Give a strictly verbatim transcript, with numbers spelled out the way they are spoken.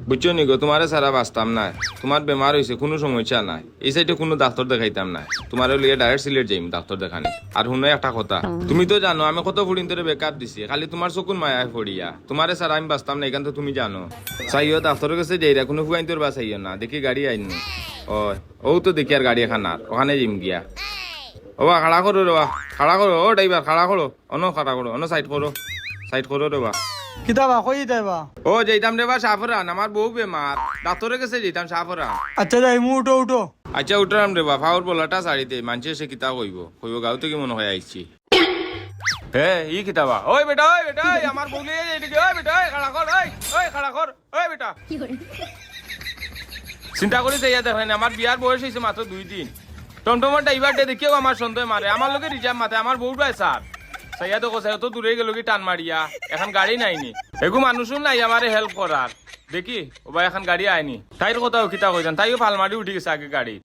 বুঝছো নি গো, তুমারে ছাড়া বাঁচতাম নায়। তুমার বেমার অইছে, কুনু সমস্যা নাই। ই সাইডে কুনু ডাক্তর দেখাইতাম নায়। তুমারে লইয়া direct সিলেট যাইমু ডাক্তর দেখানি। আর হুনো একটা কথা, তুমি তো জানো আমি কত ফুড়িন্তরে breakup দিছি, খালি তুমার চকুর মায়ায় পড়িয়া। তুমারে ছাড়া আমি বাঁচতাম না, ইখান তো তুমি জানো। চাইও ডাক্তরর গেছে যাইরা, কুনু ফুয়াইন্তর বায় চাইও না। দেখি গাড়ি আইন নি। ওই, অউ তো দেখি আর গাড়ি এখান আর, ওখানে যাইমু গিয়া। ও বা, খাড়া করো রে বা, খাড়া করো। ও driver, খাড়া করো। অনো খাড়া করো, অনো side করো, side করো রে বা। কিতা বা, কই যাইতায় বা? ও, যাইতাম রে বা শাহপরান, আমার বউ বেমার, ডাক্তরর গেছে যাইতাম শাহপরান। আচ্ছা যাইমু, উঠো, উঠো। আচ্ছা উঠরাম রে বা, পাওর বলাটা ছাড়ি দে, মানষে কিতা কইবো, কইবো গাঁও থাকি মনে অয় আইছি। হে, ই কিতা বা? ওই বেটা, ওই বেটা, ওই আমার বউ লইয়া যাইরে, ওই বেটা, ওই খাড়া কর, ওই, ওই খাড়া কর, ওই বেটা। চিন্তা করি চাইয়া দেখরায়নি, আমার বিয়ার বয়স অইছে মাত্র দুই দিন। টমটমর driver রে দেখিয়াউ আমার সন্দেহ মারে, আমার লগে reserve মাতে, আমার বউর বায় ছাড়। চাইয়া দেখো, চাই অত দূরে গেলোগি টান মারিয়া, এখান গাড়ি নাই নি। এগু মানুষও নাই আমারে help করার। দেখি, ও বা এখান গাড়ি আয় নি। তাইর কথাও কিতা কইতাম, তাইও ফাল মারি উঠি গেছে আগে গাড়ি।